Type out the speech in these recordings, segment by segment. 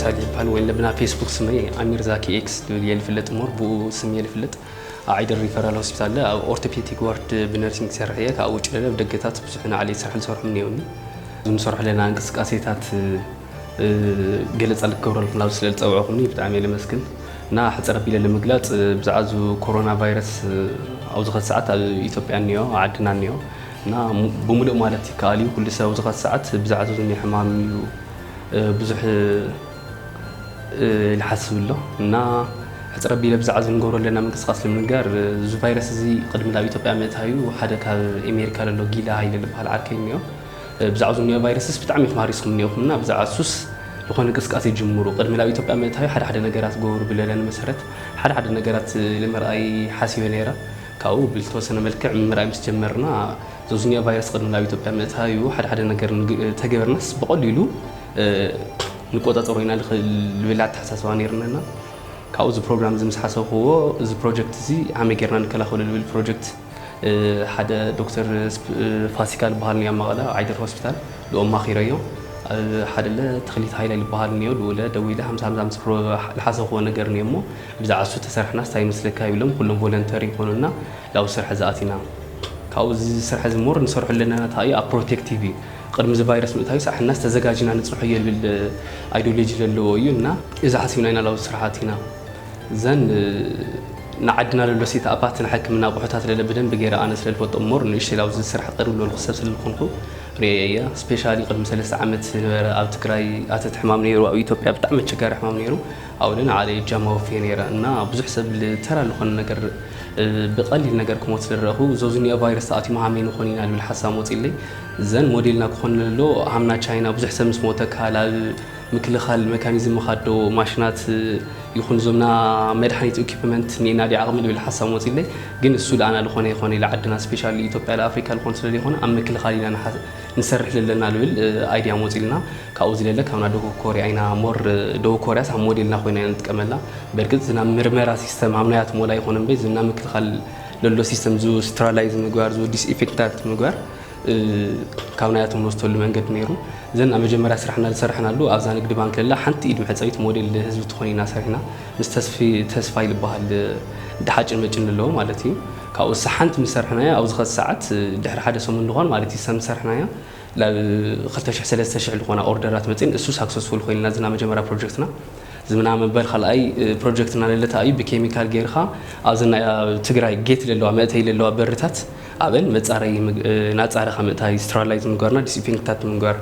ሳሊ ይበሃል ወይ ብና ፌስቡክ ስመይ ኣሚር ዛኪ ኤክስ ዝብል እየ ዝፍለጥ እሞ ብኡ ስም እየ ዝፍለጥ። ኣብ ዓይደር ሪፈራል ሆስፒታል ኣብ ኦርቶፔዲክ ዋርድ ብነርሲንግ ዝሰርሕ እየ። ካብ ውጭ ለለ ኣብ ደገታት ብዙሕ ንዓለይ ስራሕ ዝሰርሑ እኒኦኒ። ንሰርሖ ዘለና እንቅስቃሴታት ገለፃ ልክገብረልኩም ናብ ስለ ዝፀውዕኹምኒ ብጣዕሚ እየ ለመስግን። እና ሕፅር ኣቢለ ንምግላፅ ብዛዕባ እዚ ኮሮና ቫይረስ ኣብዚ ኸዚ ሰዓት ኣብ ኢትዮጵያ እኒኦ፣ ኣብ ዓድና እኒኦ። እና ብሙሉእ ማለት ይከኣል እዩ ኩሉ ሰብ ኣብዚ ኸዚ ሰዓት ብዛዕባ እዚ ሕማም እዩ ብዙሕ ይሓስብ ኣሎ። እና ሕፅር ኣቢለ ብዛዕባ እዚ ንገብሮ ዘለና ምንቅስቃስ ንምንጋር፣ እዚ ቫይረስ እዚ ቅድሚ ናብ ኢትዮጵያ ምእታዩ ሓደ ካብ ኣሜሪካ ዘሎ ጊላ ሃይለ ዝበሃል ዓርከይ እኒኦ። ብዛዕባ እዚ እኒኦ ቫይረስስ ብጣዕሚ ኢኹም ሃሪስኩም እኒኦኹም። እና ብዛዕባ እሱስ ዝኾነ እንቅስቃሴ ጅምሩ። ቅድሚ ናብ ኢትዮጵያ ምእታዩ ሓደ ሓደ ነገራት ገበሩ ብለለኒ መሰረት ሓደ ሓደ ነገራት ንምርኣይ ሓሲበ ነይረ። ካብኡ ብዝተወሰነ መልክዕ ምርኣይ ምስ ጀመርና፣ እዚ እኒኦ ቫይረስ ቅድሚ ናብ ኢትዮጵያ ምእታዩ ሓደ ሓደ ነገር ንግ-፣ ተገበርናስ ብቐሊሉ ንቆጻጸሮ ኢና ንኽእል ዝብል ኣተሓሳስባ ነይርና። ካብኡ እዚ ፕሮግራም እዚ ምስ ሓሰብክዎ፣ እዚ ፕሮጀክት እዚ ከመይ ጌርና ንከላኸሎ ዝብል ፕሮጀክት ሓደ ዶክተር ፋሲካ ዝበሃል እኒኦ ኣብ መቐለ ዓይደር ሆስፒታል፣ ልኦም ማኺረዮ። ሓደ ለ ተኽሊት ሃይለ ዝበሃል እኒኦ፣ ልኡለ ደዊለ ሃምሳ ሃምሳ ምስ ፕሮ-፣ ዝሓሰብክዎ ነገር እኒኦ እሞ ብዛዕባ እሱ ተሰርሕናስ እንታይ ይመስለካ ይብሎም፣ ኩሎም ቮለንተሪ ይኾኑና። ላብ ስራሕ ዝኣቲና። ካብኡ እዚ ስራሕ እዚ ሞር ንሰርሖ ኣለና እንታይ እዩ ኣብ ፕሮቴክቲቭ እዩ። ቅድሚ እዚ ቫይረስ ምእታዩ ሳሕናስ ተዘጋጅና ንፅንሖ እየ ዝብል ኣይዲዮሎጂ ዘለዎ እዩ። እና እዚ ሓሲብና ኢና ላብ ስራሕ ኣቲና። ዘን ንዓድና ለሎ ሴት ኣፓት ንሕክምና ኣቑሑታት ለለ ብደንብ ገይረ ኣነ ስለ ዝፈልጦ ሞር ንእሽተይ ላብ እዚ ስራሕ ቅርብ ዝበልኩ ሰብ ስለ ዝኾንኩ ርእየ እየ። ስፔሻሊ ቅድሚ ሰለስተ ዓመት ዝነበረ ኣብ ትግራይ ኣተት ሕማም ነይሩ፣ ኣብ ኢትዮጵያ ብጣዕሚ ኣቸጋሪ ሕማም ነይሩ። ኣብኡ ንዓለይ እጃም ኣወፍየ ነይረ እና ብዙሕ ሰብ ልተራ ዝኾነ ነገር ብቐሊል ነገር ክሞት ስለ ዝረእኹ፣ ዞዝኒኦ ቫይረስ ተኣትዩ መሃመይ ንኾን ኢና ዝብል ሓሳብ መፂለይ። ዘን ሞዴልና ክኾን ለሎ ሃምና ቻይና ብዙሕ ሰብ ምስ ሞተ ካል ኣብ ምክልኻል መካኒዝም ምኻዶ ማሽናት ይኹን ዞምና መድሓኒት ኢኩፕመንት ኒና ዲ ዓቕሚ ዝብል ሓሳብ መፂለይ። ግን እሱ ለኣና ዝኾነ ይኾነ ኢለ ዓድና ስፔሻሊ ኢትዮጵያ ለኣፍሪካ ዝኾን ስለ ዘይኾነ ኣብ ምክልኻል ኢና ንሓ-፣ ንሰርሕ ለለና ዝብል ኣይድያ መፂልና። ካብኡ ዝለለ ካብና ደቡብ ኮርያ ኢና ሞር ደቡብ ኮርያስ ኣብ ሞዴልና ኮይና ኢና ንጥቀመላ። በርግጥ ዝና ምርመራ ሲስተም ኣብ ናያት ሞላ ይኾነ እምበይ ዝና ምክልኻል ለሎ ሲስተም ዙ ስትራላይዝ ምግባር ዙ ዲስኢንፌክታት ምግባር ካብ ናያቶም ንወስደሉ መንገዲ ነይሩ። ዘን ኣብ መጀመርያ ስራሕና ዝሰርሐናሉ ኣብዛ ንግዲ ባንክ ለላ ሓንቲ ኢድ መሕፀቢት ሞዴል ህዝቢ ትኾን ኢና ሰሪሕና። ምስ ተስፊ-፣ ተስፋይ ዝበሃል ሓጭን መጭን ኣለዎ ማለት እዩ። ካብኡ እሳ ሓንቲ ምስ ሰርሕናያ ኣብዚ ኸዚ ሰዓት ድሕሪ ሓደ ሰሙን ዝኾን ማለት እዩ እሳ ምስ ሰርሕናያ ላብ ክልተ ሽሕ ሰለስተ ሽሕ ዝኾና ኦርደራት መፅን እሱ ሳክሰስፉል ኮይንና ዝና መጀመርያ ፕሮጀክትና ዝምና መበል ካልኣይ ፕሮጀክትና ለለታ እዩ ብኬሚካል ጌርኻ ኣብዚ ናይ ኣብ ትግራይ ጌት ለለዋ መእተይ ለለዋ በርታት ኣብን መፃረይ ምግ-፣ ናፃረኻ ምእታይ ስትራላይዝ ምግባርና ዲስኢንፌክታት ምግባር።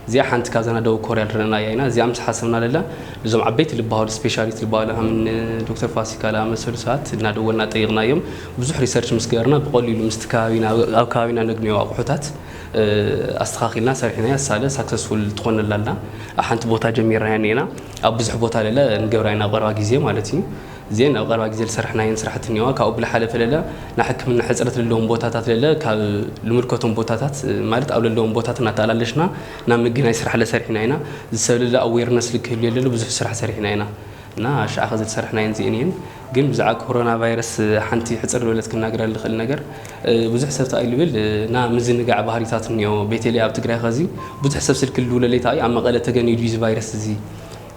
እዚኣ ሓንቲ ካብዛ ናይ ደቡብ ኮርያ ዝረእናያ ኢና። እዚኣ ምስ ሓሰብና ለላ እዞም ዓበይቲ ዝበሃሉ ስፔሻሊስት ዝበሃሉ ከም ዶክተር ፋሲካ ዝኣመሰሉ ሰባት እናደወልና ጠይቕናዮም። ብዙሕ ሪሰርች ምስ ገበርና ብቐሊሉ ምስቲ ከባቢና ኣብ ከባቢና ነግንዮ ኣቑሑታት ኣስተኻኺልና ሰሪሕናያ። ሳለ ሳክሰስፉል ትኾነላ ኣላ። ኣብ ሓንቲ ቦታ ጀሚርናያ እኒኤና። ኣብ ብዙሕ ቦታ ለለ ንገብራ ኢና ኣብ ቀረባ ግዜ ማለት እዩ። እዚአን ኣብ ቀረባ ግዜ ዝሰራሕናየን ስራሕቲ እኒዋ። ካብኡ ብዝሓለፈ ለለ ናይ ሕክምና ሕፅረት ዘለዎም ቦታታት ለለ ካብ ልምልከቶም ቦታታት ማለት ኣብ ለለዎም ቦታት እናተኣላለሽና ናብ ምግናይ ስራሕ ለሰሪሕና ኢና። ዝሰብ ለለ ኣዌርነስ ልክህልዮ ለለ ብዙሕ ስራሕ ሰሪሕና ኢና። እና ሽዓ ኸዚ ዝሰራሕናየን እዚአን እየን። ግን ብዛዕባ ኮሮና ቫይረስ ሓንቲ ሕፅር ዝበለት ክናገር ልኽእል ነገር ብዙሕ ሰብ ተኣይ ልብል እና ምዝንጋዕ ባህሪታት እኒኦ። ቤተለይ ኣብ ትግራይ ኸዚ ብዙሕ ሰብ ስልክ ልውለለይ ተኣይ ኣብ መቐለ ተገንዩ ድዩ እዚ ቫይረስ እዚ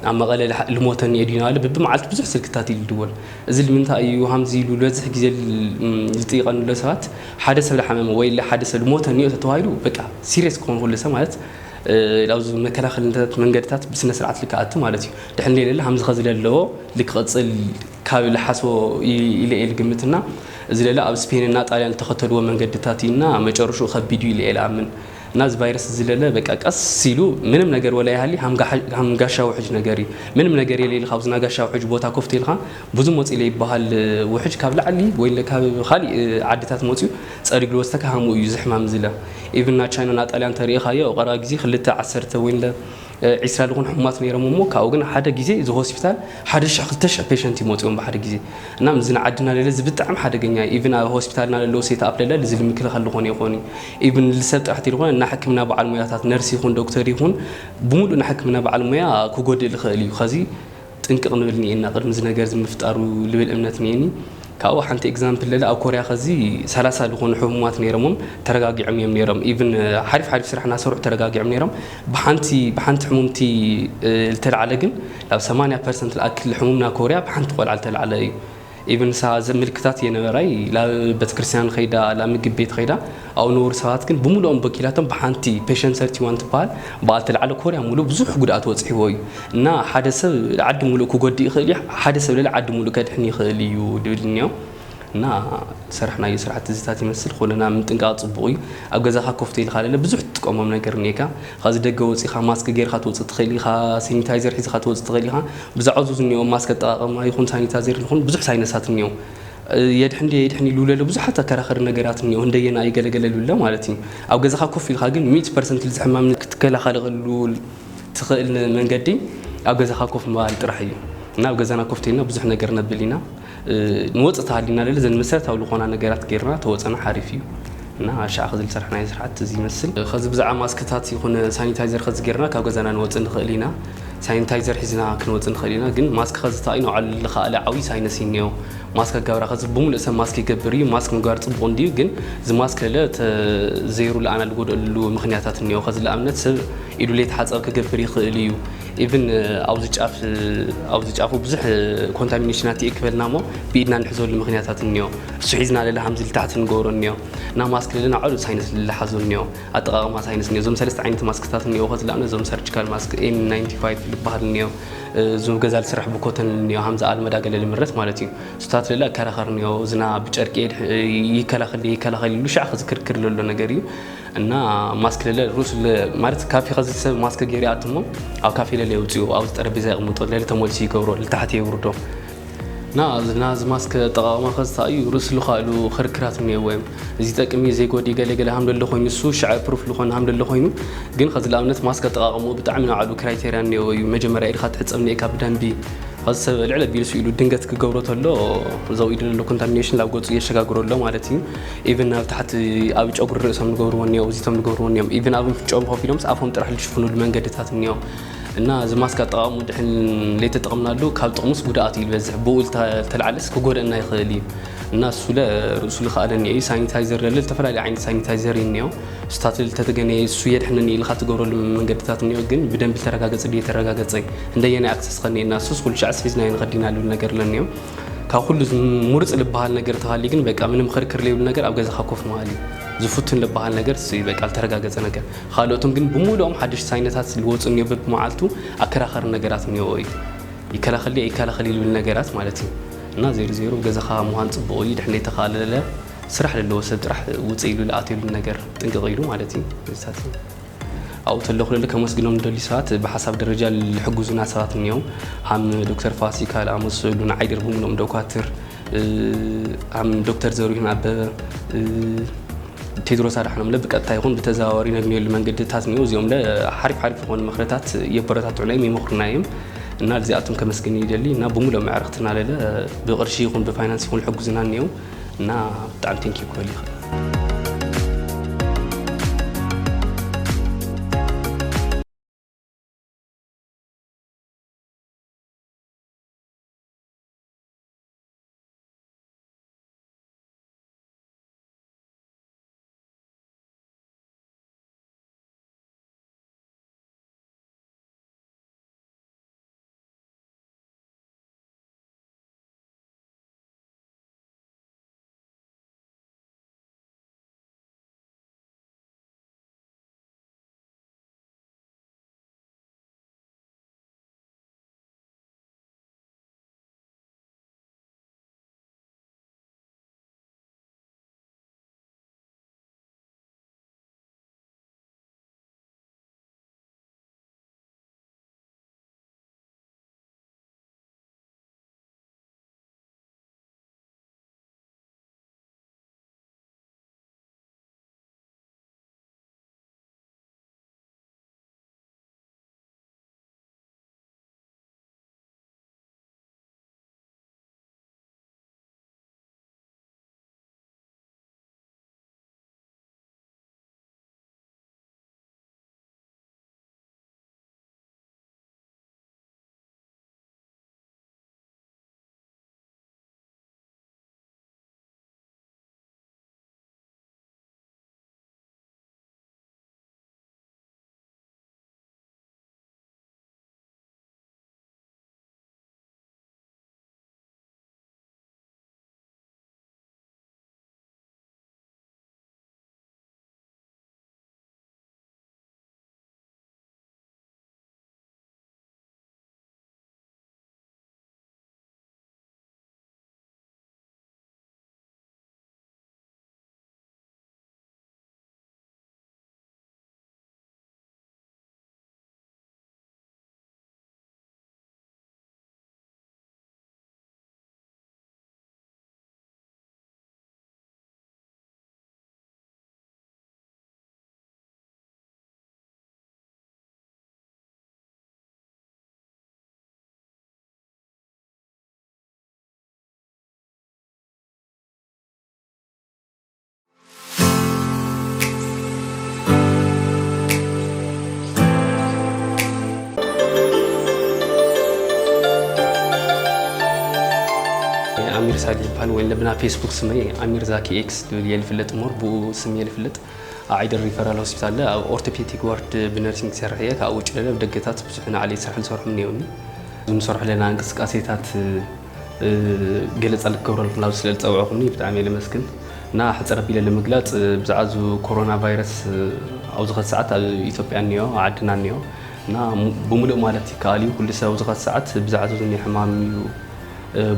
ኣብ መቐለ ልሓ-፣ ልሞተ እኒኦ ድዩ እናበለ ብብመዓልቲ ብዙሕ ስልክታት እዩ ልድወል። እዚ ልምንታይ እዩ ሃምዚ ኢሉ ዝበዝሕ ግዜ ል-፣ ም-፣ ዝጥይቐኒ ዘሎ ሰባት ሓደ ሰብ ልሓመመ ወይ ለ-፣ ሓደ ሰብ ልሞተ እኒኦ ተተባሂሉ በቃ ሲሪየስ ክኾን ኩሉ ሰብ ማለት፣ እ፣ ላብዚ መከላኸልታት መንገድታት ብስነ ስርዓት ልክኣቱ ማለት እዩ። ድሕን ሌለለ ሃምዚ ኸዚ ለለዎ ልክቕፅል ካብ ልሓስቦ ኢ-፣ ኢለ እየ ልግምትና። እዚ ለለ ኣብ ስፔንና ጣልያን ዝተኸተልዎ መንገድታት እዩና መጨረሽኡ ከቢድ እዩ ኢለ እየ ልኣምን። እና እዚ ቫይረስ እዚ ለለ በቃ ቀስ ኢሉ ምንም ነገር ወላ ይሃሊ ሃም ጋሓ-፣ ሃም ጋሻ ውሕጅ ነገር እዩ። ምንም ነገር የለ ኢልካ ኣብዚ ናይ ጋሻ ውሕጅ ቦታ ኮፍ ተይልካ ብዙ ሞፅ ኢለ ይበሃል ውሕጅ ካብ ላዕሊ ወይ ለ ካብ ካሊእ ዓድታት መፅዩ ፀሪግ ልወስተካ ሃምኡ እዩ እዚ ሕማም እዚ ለ። ኢቭን ናይ ቻይና ናይ ጣልያን ተሪኢኻዮ ኣብ ቀረባ ግዜ ክልተ ዓሰርተ ወይ ለ ዒስራ ዝኾኑ ሕሙማት ነይሮም እሞ ካብኡ ግን ሓደ ግዜ እዚ ሆስፒታል ሓደ ሽሕ ክልተ ሽሕ ፔሸንት ይመፅኦም ብሓደ ግዜ። እና ምዚ ንዓድና ለለ እዚ ብጣዕሚ ሓደገኛ እዩ። ኢቭን ኣብ ሆስፒታልና ለለዉ ሴት ኣፕ ለለ እዚ ልምክልኻል ዝኾነ ይኾን እዩ። ኢቭን ልሰብ ጥራሕ ተይልኾነ እና ሕክምና በዓል ሙያታት ነርስ ይኹን ዶክተር ይኹን ብምሉእ ንሕክምና በዓል ሙያ ክጎድእ ልኽእል እዩ። ኸዚ ጥንቅቕ ንብል እኒኤና ቅድሚ እዚ ነገር እዚ ምፍጣሩ ልብል እምነት እኒኤኒ። ካብኡ ሓንቲ ኤግዛምፕል ለለ ኣብ ኮርያ ኸዚ ሰላሳ ዝኾኑ ሕሙማት ነይሮሞም ተረጋጊዖም እዮም ነይሮም። ኢቭን ሓሪፍ ሓሪፍ ስራሕ እናሰርሑ ተረጋጊዖም ነይሮም። ብሓንቲ ብሓንቲ ሕሙምቲ ዝተልዓለ ግን ናብ ሰማንያ ፐርሰንት ዝኣክል ሕሙምና ኮርያ ብሓንቲ ቆልዓ ዝተልዓለ እዩ። ኢቭን ሳ ምልክታት የነበራይ ላ ቤተክርስትያን ኸይዳ ላ ምግብ ቤት ኸይዳ ኣብኡ ነበሩ ሰባት ግን ብምሉኦም በኪላቶም ብሓንቲ ፔሸንት ሰርቲዋን ትበሃል ብኣል ተልዓለ ኮርያ ሙሉ ብዙሕ ጉድኣት ወፅሕዎ እዩ። እና ሓደ ሰብ ዓዲ ሙሉእ ክጎድእ ይኽእል እዩ፣ ሓደ ሰብ ለለ ዓዲ ሙሉእ ከድሕን ይኽእል እዩ ድብል እኒኦ። እና ዝሰራሕናዮ ስራሕቲ እዚታት ይመስል። ኩልና ምጥንቃቕ ጽቡቕ እዩ። ኣብ ገዛኻ ኮፍ ተይልካ ለለ ብዙሕ ትጥቀሞም ነገር እኒካ። ኻዚ ደገ ወጺኻ ማስክ ጌርካ ትወጽእ ትኽእል ኢኻ፣ ሳኒታይዘር ሒዝካ ትወጽእ ትኽእል ኢኻ። ብዛዕባ ዙ እኒኦ ማስክ ኣጠቓቐማ ይኹን ሳኒታይዘር ይኹን ብዙሕ ሳይነሳት እኒኦ። የድሕን ድየ የድሕን ኢሉ ለለ ብዙሓት ኣከራኸሪ ነገራት እኒኦ። እንደየና ይገለገለ ልብለ ማለት እዩ። ኣብ ገዛኻ ኮፍ ኢልካ ግን ሚእቲ ፐርሰንት ልዝሕማም ክትከላኸለሉ ትኽእል መንገዲ ኣብ ገዛኻ ኮፍ ምባል ጥራሕ እዩ። እና ኣብ ገዛና ኮፍ ተይልና ብዙሕ ነገር ነብል ኢና። ንወፅእ ተሃሊና ለለ ዘን መሰረታዊ ዝኾና ነገራት ጌርና ተወፀና ሓሪፍ እዩ። እና ኣሻዕ ኸዚ ዝሰራሕናዮ ስርዓት እዚ ይመስል። ኸዚ ብዛዕባ ማስክታት ይኹን ሳኒታይዘር ኸዚ ጌርና ካብ ገዛና ንወፅእ ንኽእል ኢና። ሳኒታይዘር ሒዝና ክንወፅእ ንኽእል ኢና። ግን ማስክ ኸዚ ተኣይ ንባዕሉ ዝኸኣለ ዓብዪ ሳይነስ እዩ እኒኦ። ማስክ ኣጋብራ ኸዚ ብምሉእ ሰብ ማስክ ይገብር እዩ። ማስክ ምግባር ፅቡቕ እንድዩ። ግን እዚ ማስክ ለለ ዘይሩ ለኣና ዝጎደሉ ምኽንያታት እኒኦ። ኸዚ ለኣብነት ሰብ ኢዱ ለይተሓፀብ ክገብር ይኽእል እዩ። ኢቭን ኣብዚ ጫፍ ኣብዚ ጫፉ ብዙሕ ኮንታሚኔሽናት እየ ክበልና እሞ ብኢድና ንሕዘሉ ምኽንያታት እኒኦ። እሱ ሒዝና ለለ ሃምዚ ልታሕቲ ንገብሮ እኒኦ። እና ማስክ ለለ ናዕሉ ሳይነስ ልሓዞ እኒኦ። ኣጠቓቕማ ሳይነስ እኒኦ። እዞም ሰለስተ ዓይነት ማስክታት እኒኦ። ኸዚ ለኣብነት እዞም ሰርጂካል ማስክ ኤን ናይንቲ ፋይቭ ዝበሃል እኒኦ። እዞም ገዛ ዝስራሕ ብኮተን እኒኦ። ሃምዚ ኣልመዳ ገለ ልምረት ማለት እዩ። ስታት ለለ ኣከራኸር እኒኦ። እዝና ብጨርቂ የድሕ- ይከላኸል ይከላኸል ኢሉ ሻዕ ኸዚ ክርክር ለሎ ነገር እዩ። እና ማስክ ለለ ሩስ ለ- ማለት ካፌ ኸዚ ሰብ ማስክ ገይሩ ይኣቱ እሞ ኣብ ካፌ ለለ የውፅኡ። ኣብዚ ጠረጴዛ የቕምጦ። ለለ ተመልሱ ይገብሮ። ልታሕቲ የውርዶ። እና እዚ ናዚ ማስክ ኣጠቓቕማ ኸዚ ተኣዩ ርእሱ ልኻእሉ ክርክራት እኒአዎ እዮም። እዚ ጠቅሚ ዘይጎዲ ገለ ገለ ሃም ደሎ ኮይኑ እሱ ሽዐ ፕሩፍ ልኾነ ሃም ደሎ ኮይኑ ግን ኸዚ ለኣብነት ማስክ ኣጠቓቕሙ ብጣዕሚ ናዕሉ ክራይቴርያ እኒአዎ እዩ። መጀመርያ ኢድኻ ትሕጸብ እኒኤካ ብደንቢ። ኸዚ ሰብ ልዕለ ቢሉ ስኢሉ ድንገት ክገብሮ ተሎ ዘው ኢዱ ዘሎ ኮንታሚኔሽን ላብ ገጹ የሸጋግሮ ኣሎ ማለት እዩ። ኢቭን ናብ ታሕቲ ኣብ ጨጉሪ ርእሶም ንገብርዎ እኒኦ፣ እዚቶም ንገብርዎ እኒኦም። ኢቭን ኣብ ፍንጭኦም ኮፍ ኢሎምስ ኣፎም ጥራሕ ልሽፍኑሉ መንገድታት እኒኦ። እና እዚ ማስክ ኣጠቓቕሙ ድሕን ለይተጠቕምናሉ ካብ ጥቕሙስ ጉድኣት እዩ ዝበዝሕ። ብኡ ልተ- ልተልዓለስ ክጎደእና ይኽእል እዩ። እና እሱ ለ ርእሱ ልኸኣለኒ እዩ። ሳኒታይዘር ለለ ዝተፈላለዩ ዓይነት ሳኒታይዘር እዩ እኒኦ። ስታት ልተተገነየ እሱ የድሕነኒ ኢልካ ትገብረሉ መንገድታት እኒኦ። ግን ብደንብ ተረጋገጸ ድየ ተረጋገጸ እንደየናይ ኣክሰስ ኸኒኤና እሱስ ኩሉ ሻዕስ ሒዝናዮ ንኸዲና ልብል ነገር ለኒኦ። ካብ ኩሉ ዝም- ሙርጽ ልበሃል ነገር ተሃልዩ ግን በቃ ምንም ክርክር ለይብሉ ነገር ኣብ ገዛኻ ኮፍ ምባል እዩ። ዝፍቱን ልበሃል ነገር እሱ እዩ በቃ ልተረጋገጸ ነገር። ካልኦትም ግን ብምሉኦም ሓደሽቲ ሳይነታት ዝወፁ እኒኦ በብመዓልቱ ኣከራኸሪ ነገራት እኒኦ እዩ። ይከላኸል ድየ ኣይከላኸል ይልብል ነገራት ማለት እዩ። እና ዜሮ ዜሮ ገዛኻ ምዃን ጽቡቕ እዩ። ድሕን ዘይተኻለለ ስራሕ ለለዎ ሰብ ጥራሕ ውፅእ ኢሉ ልኣትየሉ ነገር ጥንቅቕ ኢሉ ማለት እዩ። እዚታት እዩ። ኣብኡ ተለኹ ለለ ከመስግኖም ንደሊ ሰባት ብሓሳብ ደረጃ ልሕጉዙና ሰባት እኒኦም ሃም ዶክተር ፋሲካ ልኣመሰሉ ንዓይ ድርብምሎም ዶኳትር ሃም ዶክተር ዘሪሁን ኣበበ ቴድሮስ ኣድሓኖም ለ ብቀጥታ ይኹን ብተዘዋዋሪ ነግንየሉ መንገድታት እኒኦ። እዚኦም ለ ሓሪፍ ሓሪፍ ዝኾኑ ምኽርታት የበረታትዑና እዮም ይመኽሩና እዮም። እና እዚኣቶም ከመስግን ይደሊ እና ብምሎም ኣዕርኽትና ለለ ብቕርሺ ይኹን ብፋይናንስ ይኹን ሕጉዝና እኒኦ። እና ብጣዕሚ ቴንኪ ክበል ይኽእል። ይበሃል ወይ ለብና ፌስቡክ ስመይ ኣሚር ዛኪ ኤክስ ዝብል እየ ዝፍለጥ፣ ሞር ብኡ ስም እየ ዝፍለጥ። ኣብ ዓይደር ሪፈራል ሆስፒታል ኣብ ኦርቶፔዲክ ዋርድ ብነርሲንግ ዝሰርሕ እየ። ካብ ውጭ ለለ ኣብ ደገታት ብዙሕ ንዓለይ ስራሕ ዝሰርሑ እኒኦኒ። ዝንሰርሖ ለና እንቅስቃሴታት ገለጻ ልክገብረልኩም ናብ ስለ ዝጸውዕኹምኒ ብጣዕሚ እየ ለመስግን። እና ሕጽር ኣቢለ ለምግላጽ ብዛዕባ እዚ ኮሮና ቫይረስ ኣብዚ ኸዚ ሰዓት ኣብ ኢትዮጵያ እኒኦ፣ ኣብ ዓድና እኒኦ። እና ብሙሉእ ማለት ይከኣል እዩ ኩሉ ሰብ ኣብዚ ኸዚ ሰዓት ብዛዕባ እዚ ሕማም እዩ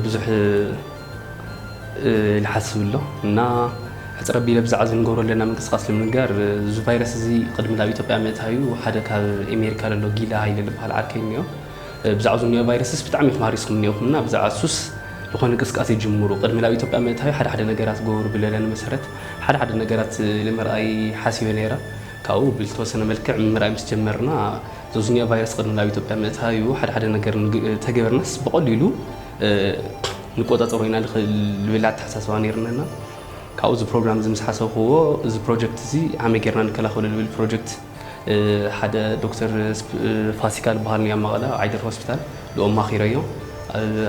ብዙሕ ይሓስብ ኣሎ። እና ሕጽር ኣቢለ ብዛዕባ እዚ ንገብሮ ኣለና ምንቅስቃስ ንምንጋር፣ እዚ ቫይረስ እዚ ቅድሚ ናብ ኢትዮጵያ ምእታዩ ሓደ ካብ ኣሜሪካ ዘሎ ጊላ ሃይለ ዝበሃል ዓርከይ እኒኦ። ብዛዕባ እዚ እኒኦ ቫይረስስ ብጣዕሚ ኢኹም ሃሪስኩም እኒኦኹም። እና ብዛዕባ እሱስ ዝኾነ እንቅስቃሴ ጅምሩ። ቅድሚ ናብ ኢትዮጵያ ምእታዩ ሓደ ሓደ ነገራት ገበሩ ብለለኒ መሰረት ሓደ ሓደ ነገራት ንምርኣይ ሓሲበ ነይረ። ካብኡ ብዝተወሰነ መልክዕ ምርኣይ ምስ ጀመርና፣ እዚ እኒኦ ቫይረስ ቅድሚ ናብ ኢትዮጵያ ምእታዩ ሓደ ሓደ ነገር ንግ-፣ ተገበርናስ ብቐሊሉ ንቆጻጸሮ ኢና ንኽእል ዝብል ኣተሓሳስባ ነይርና። ካብኡ እዚ ፕሮግራም እዚ ምስ ሓሰብክዎ፣ እዚ ፕሮጀክት እዚ ከመይ ጌርና ንከላኸሎ ዝብል ፕሮጀክት ሓደ ዶክተር ፋሲካ ዝበሃል እኒኦ ኣብ መቐለ ዓይደር ሆስፒታል፣ ልኦም ማኺረዮ።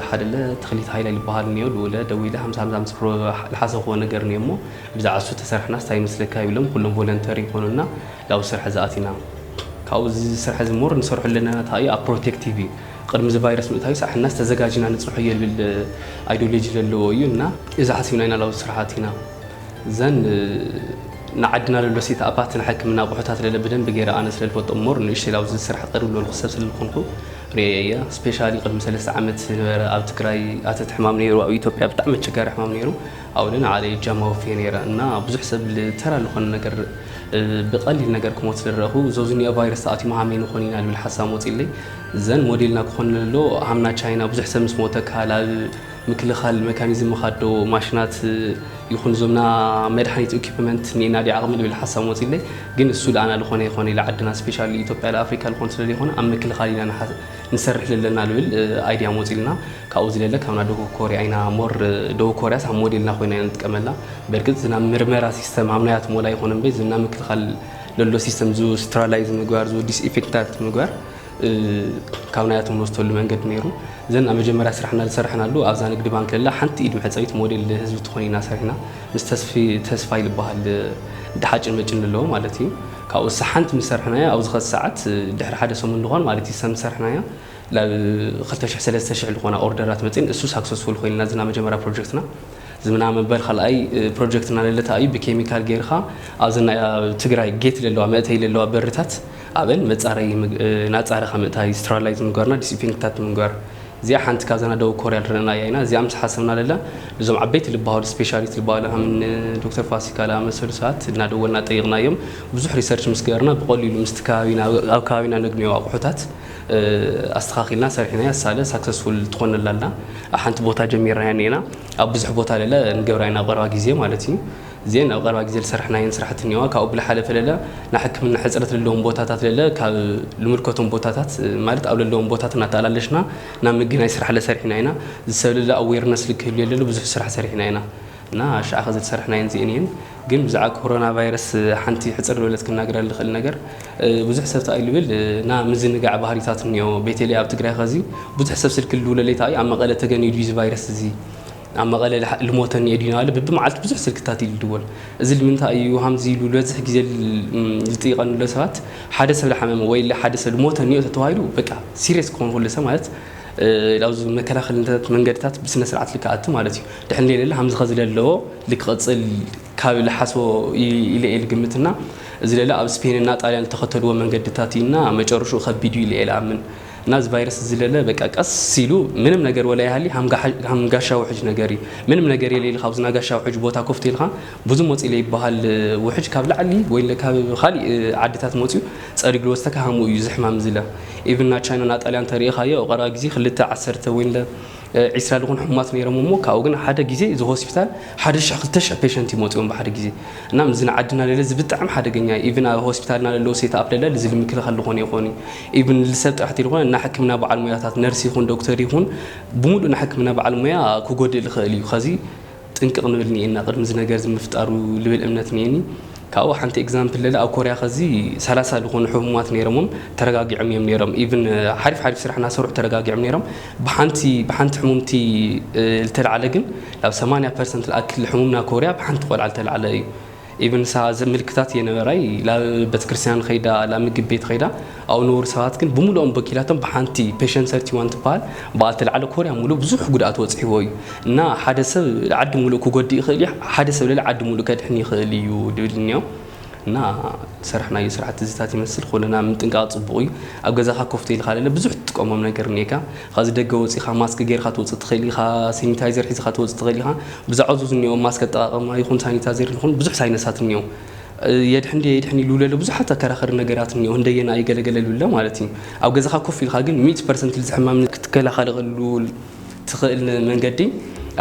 ሓደ ለ ተኽሊት ሃይለ ዝበሃል እኒኦ፣ ልኡለ ደዊለ ሃምሳ ሃምሳ ምስ ፕሮ-፣ ዝሓሰብክዎ ነገር እኒኦ እሞ ብዛዕባ እሱ ተሰርሕናስ እንታይ ይመስለካ ይብሎም፣ ኩሎም ቮለንተሪ ይኾኑና። ላብ ስራሕ ዝኣቲና። ካብኡ እዚ ስራሕ እዚ ሞር ንሰርሖ ኣለና እንታይ እዩ ኣብ ፕሮቴክቲቭ እዩ። ቅድሚ እዚ ቫይረስ ምእታዩ ሳሕናስ ተዘጋጅና ንጽንሖ እየ ዝብል ኣይዲዮሎጂ ዘለዎ እዩ። እና እዚ ሓሲብና ኢና ላብ ስራሕ ኣቲና። ዘን ንዓድና ለሎ ሴት ኣፓት ንሕክምና ኣቑሑታት ለለ ብደንብ ገይረ ኣነ ስለ ዝፈልጦ ሞር ንእሽተይ ላብ እዚ ስራሕ ቀርብ ዝበልኩ ሰብ ስለ ዝኾንኩ ርእየ እየ። ስፔሻሊ ቅድሚ ሰለስተ ዓመት ዝነበረ ኣብ ትግራይ ኣተት ሕማም ነይሩ፣ ኣብ ኢትዮጵያ ብጣዕሚ ኣቸጋሪ ሕማም ነይሩ። ኣብኡ ንዓለይ እጃም ኣወፍየ ነይረ እና ብዙሕ ሰብ ልተራ ዝኾነ ነገር ብቐሊል ነገር ክሞት ስለረእኹ፣ ዞዚ ኒኦ ቫይረስ ተኣትዩ መሃመይ ንኾን ኢና ልብል ሓሳብ መፂለይ። ዘን ሞዴልና ክኾን ለሎ ሃምና ቻይና ብዙሕ ሰብ ምስ ሞተ ካላብ ምክልኻል መካኒዝም ምኻዶ ማሽናት ይኹን ዞምና መድሓኒት ኢኩፕመንት ኒና ዲ ዓቕሚ ልብል ሓሳብ መፂለይ። ግን እሱ ለኣና ልኾነ ይኾነ ኢለ ዓድና ስፔሻሊ ኢትዮጵያ ለኣፍሪካ ልኾን ስለ ዘይኾነ ኣብ ምክልኻል ኢና ንሓ-፣ ንሰርሕ ለለና ልብል ኣይድያ መፂልና። ካብኡ ዝለለ ካብና ደቡብ ኮርያ ኢና ሞር ደቡብ ኮርያስ ኣብ ሞዴልና ኮይና ኢና ንጥቀመላ። በርግጥ ዝና ምርመራ ሲስተም ኣብ ናያቶም ወላ ይኾነ እምበይ ዝና ምክልኻል ለሎ ሲስተም ዙ ስትራላይዝ ምግባር ዙ ዲስኢንፌክታት ምግባር ካብ ናያቶም ንወስደሉ መንገዲ ነይሩ። ዘን ኣብ መጀመርያ ስራሕና ዝሰርሕናሉ ኣብዛ ንግዲ ባንክ ለላ ሓንቲ ኢድ መሕፀቢት ሞዴል ህዝቢ ትኾን ኢና ሰሪሕና ምስ ተስፊ-፣ ተስፋይ ዝበሃል ሓጭን መጭን ዘለዎ ማለት እዩ። ካብኡ እሳ ሓንቲ ምስ ሰርሕናያ ኣብዚ ኸዚ ሰዓት ድሕሪ ሓደ ሰሙን ዝኾን ማለት እዩ እሳ ምስ ሰርሕናያ ላብ ክልተ ሽሕ ሰለስተ ሽሕ ዝኾና ኦርደራት መፅን እሱ ሳክሰስፉል ኮይንና ዝና መጀመርያ ፕሮጀክትና ዝምና መበል ካልኣይ ፕሮጀክትና ለለታ እዩ ብኬሚካል ጌርካ ኣብዚ ናይ ኣብ ትግራይ ጌት ለለዋ መእተይ ለለዋ በርታት ኣብን መፃረይ ምግ-፣ ናፃረኻ ምእታይ ስትራላይዝ ምግባርና ዲስኢንፌክታት ምግባር እዚኣ ሓንቲ ካብዘና ደቡብ ኮርያ ዝረእናያ ኢና። እዚኣ ምስ ሓሰብና ለላ እዞም ዓበይቲ ልበሃሉ ስፔሻሊስት ልበሃሉ ከም ዶክተር ፋሲካ ለኣመሰሉ ሰባት እናደወልና ጠይቕናዮም። ብዙሕ ሪሰርች ምስ ገበርና ብቐሊሉ ምስቲ ከባቢና ኣብ ከባቢና ነግንዮ ኣቑሑታት ኣስተኻኺልና ሰሪሕናያ ሳለ ሳክሰስፉል ትኾነላ ኣላ። ኣብ ሓንቲ ቦታ ጀሚርናያ እኒኤና ኣብ ብዙሕ ቦታ ለለ ንገብራ ኢና ኣብ ቀረባ ግዜ ማለት እዩ። እዚአን ኣብ ቀረባ ግዜ ዝሰርሕናየን ስራሕቲ እኒዋ ካብኡ ብልሓለፈ ለለ ንሕክምና ሕፅረት ለለዎም ቦታታት ለለ ካብ ልምልከቶም ቦታታት ማለት ኣብ ለለዎም ቦታት እናተኣላለሽና ናብ ምግናይ ስራሕ ለሰርሕና ኢና። ዝሰብ ለለ ኣዌርነስ ልክህሉ የለሉ ብዙሕ ስራሕ ሰሪሕና ኢና። እና ሻዕ ኸዚ ዝሰርሕናየን እዚአን እየን። ግን ብዛዕባ ኮሮና ቫይረስ ሓንቲ ሕፅር ዝበለት ክናገር ልኽእል ነገር ብዙሕ ሰብ ተኣይ ልብል እና ምዝንጋዕ ባህሪታት እኒኦ ቤተለይ ኣብ ትግራይ ኸዚ ብዙሕ ሰብ ስልክ ልውለለይ ተኣይ ኣብ መቐለ ተገኒዩ ድዩ እዚ ቫይረስ እዚ ኣብ መቐለ ልሓ-፣ ልሞተ እኒኦ ድዩ እናበለ ብብመዓልቲ ብዙሕ ስልክታት እዩ ልድወል። እዚ ልምንታይ እዩ ሃምዚ ኢሉ ዝበዝሕ ግዜ ል-፣ ም-፣ ዝጥይቐኒ ዘሎ ሰባት ሓደ ሰብ ልሓመመ ወይ ለ-፣ ሓደ ሰብ ልሞተ እኒኦ ተተባሂሉ በቃ ሲሪየስ ክኾን ከሎ ሰብ ማለት እ፣ ኣብዚ መከላኸልታት መንገድታት ብስነ ስርዓት ልክኣቲ ማለት እዩ። ድሕን ሌለለ ሃምዚ ኸዚ ለለዎ ልክቐፅል ካብ ልሓስቦ ኢ-፣ ኢለ እየ ልግምትና እዚ ለለ ኣብ ስፔንና ጣልያን ዝተኸተልዎ መንገድታት እና መጨረሽኡ ከቢድ እዩ ኢለ እየ ልኣምን። እና እዚ ቫይረስ እዚ ለለ በቃ ቀስ ኢሉ ምንም ነገር ወላ ይሃሊ ሃም ጋሓ-፣ ሃም ጋሻ ውሕጅ ነገር እዩ። ምንም ነገር የለ ኢልካ ኣብዚ ናጋሻ ውሕጅ ቦታ ኮፍ ተይልካ ብዙ ሞፅ ኢለ ይበሃል ውሕጅ ካብ ላዕሊ ወይ ለ ካብ ካሊእ ዓድታት መፅዩ ፀሪግ ልወስተካ ሃምኡ እዩ ዝሕማም ዝለ። ኢቭን ና ቻይና ና ጣልያን ተሪኢኻዮ ኣብ ቀረባ ግዜ ክልተ ዓሰርተ ወይ ለ ዒስራ ልኾኑ ሕሙማት ነይሮም እሞ ካብኡ ግን ሓደ ግዜ እዚ ሆስፒታል ሓደ ሽሕ ክልተ ሽሕ ፔሸንት ይመፅኦም ብሓደ ግዜ። እና ምዚ ንዓድና ለለ እዚ ብጣዕሚ ሓደገኛ እዩ። ኢቭን ኣብ ሆስፒታልና ለለዉ ሴት ኣፕ ለለ እዚ ልምክልኻል ልኾነ ይኾን እዩ። ኢቭን ልሰብ ጥራሕ ተይልኾነ እና ሕክምና በዓል ሙያታት ነርስ ይኹን ዶክተር ይኹን ብምሉእ ንሕክምና በዓል ሙያ ክጎድእ ልኽእል እዩ። ኸዚ ጥንቅቕ ንብል እኒኤና ቅድሚ እዚ ነገር እዚ ምፍጣሩ ልብል እምነት እኒኤኒ። ካብኡ ሓንቲ ኤግዛምፕል ለለ ኣብ ኮርያ ኸዚ ሰላሳ ዝኾኑ ሕሙማት ነይሮሞም ተረጋጊዖም እዮም ነይሮም። ኢቭን ሓሪፍ ሓሪፍ ስራሕ እናሰርሑ ተረጋጊዖም ነይሮም። ብሓንቲ ብሓንቲ ሕሙምቲ ዝተልዓለ ግን ናብ ሰማንያ ፐርሰንት ዝኣክል ሕሙም ናብ ኮርያ ብሓንቲ ቆልዓ ዝተልዓለ እዩ። ኢቭን ሳ ምልክታት የነበራይ ናብ ቤተክርስትያን ኸይዳ ናብ ምግብ ቤት ኸይዳ ኣብኡ ነበሩ ሰባት ግን ብምሉኦም በኪላቶም ብሓንቲ ፔሸንት ሰርቲዋን ትበሃል ብኣል ተልዓለ ኮርያ ሙሉ ብዙሕ ጉድኣት ወፅሕዎ እዩ። እና ሓደ ሰብ ዓዲ ሙሉእ ክጎድእ ይኽእል እዩ፣ ሓደ ሰብ ለለ ዓዲ ሙሉእ ከድሕን ይኽእል እዩ ድብል እኒኦ። እና ዝሰራሕናዮ ስራሕቲ እዚታት ይመስል ኮነ ናብ ምጥንቃቕ ፅቡቕ እዩ። ኣብ ገዛኻ ኮፍ ተይልካ ለለ ብዙሕ ትጥቀሞም ነገር እኒካ። ካብዚ ደገ ወፂኻ ማስክ ጌርካ ትወፅእ ትኽእል ኢኻ፣ ሳኒታይዘር ሒዝካ ትወፅእ ትኽእል ኢኻ። ብዛዕባ እዚ እኒኦ ማስክ ኣጠቃቐማ ይኹን ሳኒታይዘር ይኹን ብዙሕ ሳይነሳት እኒኦ። የድሕን ድየ የድሕን ኢሉ ለለ ብዙሓት ኣከራኸሪ ነገራት እኒኦ፣ እንደየና ይገለገለ ልብለ ማለት እዩ። ኣብ ገዛኻ ኮፍ ኢልካ ግን ሚእቲ ፐርሰንት ልዚ ሕማም ክትከላኸለሉ ትኽእል መንገዲ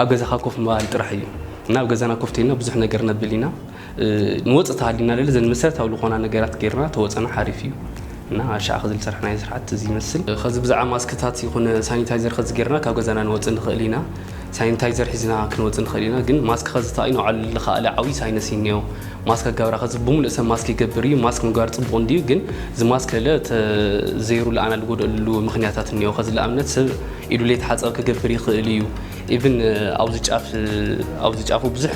ኣብ ገዛኻ ኮፍ ምባል ጥራሕ እዩ። እና ኣብ ገዛና ኮፍ ተይልና ብዙሕ ነገር ነብል ኢና። ንወፅእ ተሃሊና ለለ ዘን መሰረታዊ ዝኾና ነገራት ጌርና ተወፀና ሓሪፍ እዩ። እና ሻዕ ኸዚ ዝሰርሕናዮ ስርዓት እዚ ይመስል። ኸዚ ብዛዕባ ማስክታት ይኹን ሳኒታይዘር ኸዚ ጌርና ካብ ገዛና ንወፅእ ንኽእል ኢና። ሳኒታይዘር ሒዝና ክንወፅእ ንኽእል ኢና። ግን ማስክ ኸዚ ተኣይ ንባዕሉ ዝኸኣለ ዓብዪ ሳይነስ እዩ እኒኦ። ማስክ ኣጋብራ ኸዚ ብምሉእ ሰብ ማስክ ይገብር እዩ። ማስክ ምግባር ፅቡቕ እንድዩ። ግን እዚ ማስክ ለለ ዘይሩ ለኣና ዝጎደሉ ምኽንያታት እኒኦ። ኸዚ ለኣብነት ሰብ ኢዱ ለይተሓፀብ ክገብር ይኽእል እዩ። ኢቭን ኣብዚ ጫፍ ኣብዚ ጫፉ ብዙሕ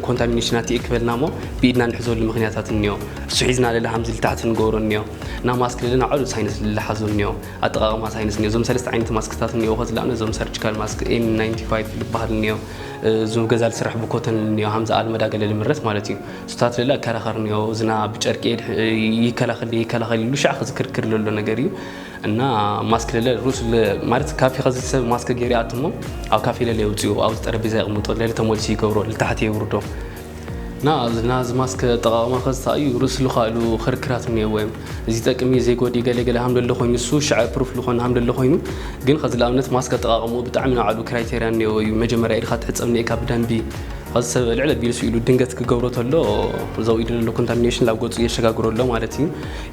ኮንታሚኔሽናት እዩ ክበልና እሞ ብኢድና ንሕዘሉ ምኽንያታት እኒኦ። እሱ ሒዝና ለለ ሃምዚ ልታሕቲ ንገብሮ እኒኦ። እና ማስክ ለለ ናዕሉ ሳይነስ ልሓዞ እኒኦ። ኣጠቃቕማ ሳይነስ እኒኦ። እዞም ሰለስተ ዓይነት ማስክታት እኒኦ። ኸዚ ለኣብነት እዞም ሰርጂካል ማስክ ኤን ናይንቲ ፋይቭ ልበሃል እኒኦ። እዞም ገዛ ልስራሕ ብኮተን እኒኦ። ሃምዚ ኣልመዳ ገለ ልምረት ማለት እዩ። ስታት ለለ ኣከራኸር እኒኦ። እዝና ብጨርቂ የድሕ- ይከላኸል ይከላኸል ኢሉ ሻዕ ኸዚ ክርክር ለሎ ነገር እዩ። እና ማስክ ለለ ሩስ ለ- ማለት ካፌ ኸዚ ሰብ ማስክ ገይሩ ይኣትሞ ኣብ ካፌ ለለ የውፅኡ ኣብዚ ጠረጴዛ የቕምጦ ለለ ተመልሱ ይገብሮ ልታሕቲ የውርዶ። እና ናዚ ማስክ ኣጠቓቕማ ኸዚ ተኣዩ ርእሲ ልኻእሉ ክርክራት እኒአዎ እዮም። እዚ ጠቅሚ ዘይጎዲ ገለ ገለ ሃም ለሎ ኮይኑ እሱ ሽዐ ፕሩፍ ልኾን ሃም ለሎ ኮይኑ ግን ኸዚ ለኣብነት ማስክ ኣጠቓቕሙ ብጣዕሚ ናዕሉ ክራይቴርያ እኒአዎ እዩ። መጀመርያ ኢድኻ ትሕጸብ እኒኤካ ብደንቢ ኸዚ ሰብ ልዕለ ቢሉ ስኢሉ ድንገት ክገብሮ ተሎ ዘው ኢዱ ለሎ ኮንታሚኔሽን ላብ ገጹ የሸጋግሮ ኣሎ ማለት እዩ።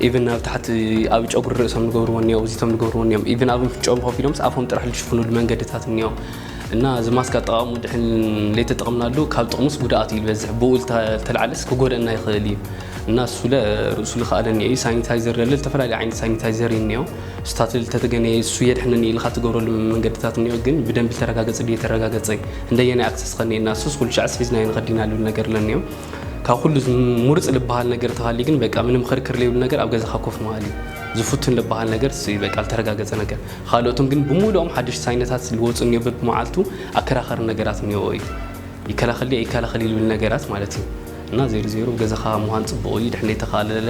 ኢቨን ናብ ታሕቲ ኣብ ጨጉሪ ርእሶም ንገብርዎ እኒኦ እዚቶም ንገብርዎ እኒኦም ኢቨን ኣብ ፍንጭኦም ኮፍ ኢሎምስ ኣፎም ጥራሕ ልሽፍኑሉ መንገድታት እኒኦ። እና እዚ ማስክ ኣጠቓቕሙ ድሕን ለይተጠቕምናሉ ካብ ጥቕሙስ ጉድኣት እዩ ዝበዝሕ። ብኡ ልተ- ልተልዓለስ ክጎደእና ይኽእል እዩ። እና እሱ ለ ርእሱ ልኸኣለኒ እዩ። ሳኒታይዘር ለለ ዝተፈላለዩ ዓይነት ሳኒታይዘር እዩ እኒኦ። ስታት ልተተገነየ እሱ የድሕነኒ ኢልካ ትገብረሉ መንገድታት እኒኦ። ግን ብደንብ ተረጋገጸ ድየ ተረጋገጸ እንደየናይ ኣክሰስ ኸኒኤና እሱስ ኩሉ ሻዕስ ሒዝናዮ ንኸዲና ልብል ነገር ለኒኦ። ካብ ኩሉ ዝም- ሙርጽ ልበሃል ነገር ተሃሊ ግን በቃ ምንም ኽርክር ለይብሉ ነገር ኣብ ገዛኻ ኮፍ መሃል እዩ። ዝፍቱን ልበሃል ነገር እሱ እዩ በቃ ልተረጋገጸ ነገር። ካልኦትም ግን ብምሉኦም ሓደሽቲ ሳይነታት ዝወፁ እኒኦ በብመዓልቱ ኣከራኸሪ ነገራት እኒኦ እዩ። ይከላኸል ድየ ይከላኸል ይብል ነገራት ማለት እዩ። እና ዜሮ ዜሮ ገዛኻ ምዃን ፅቡቕ እዩ። ድሕን ዘይተኻለለ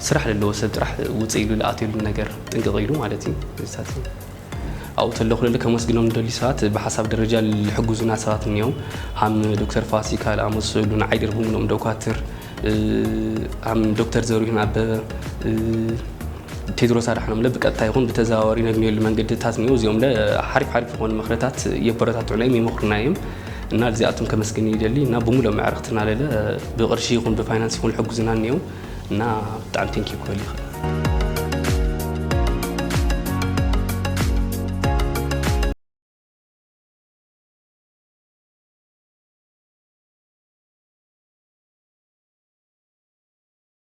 ስራሕ ለለዎ ሰብ ጥራሕ ውፅእ ኢሉ ልኣትየሉ ነገር ጥንቅቕ ኢሉ ማለት እዩ። እዚታት እዩ። ኣብኡ ተለኹ ለለ ከመስግኖም ንደሊ ሰባት ብሓሳብ ደረጃ ልሕጉዙና ሰባት እኒኦም ሃም ዶክተር ፋሲካ ልኣመሰሉ ንዓይ ድርብምሎም ዶኳትር ሃም ዶክተር ዘሪሁን ኣበበ ቴድሮስ ኣድሓኖም ለ ብቀጥታ ይኹን ብተዘዋዋሪ ነግንየሉ መንገድታት እኒኦ። እዚኦም ለ ሓሪፍ ሓሪፍ ዝኾኑ ምኽርታት የበረታትዑና እዮም ይመኽሩና እዮም። እና እዚኣቶም ከመስግን ይደሊ እና ብምሉእ መዕርኽትና ለለ ብቕርሺ ይኹን ብፋይናንስ ይኹን ሕጉዝና እኒኦ። እና ብጣዕሚ ቴንኪ ክበል ይኽእል።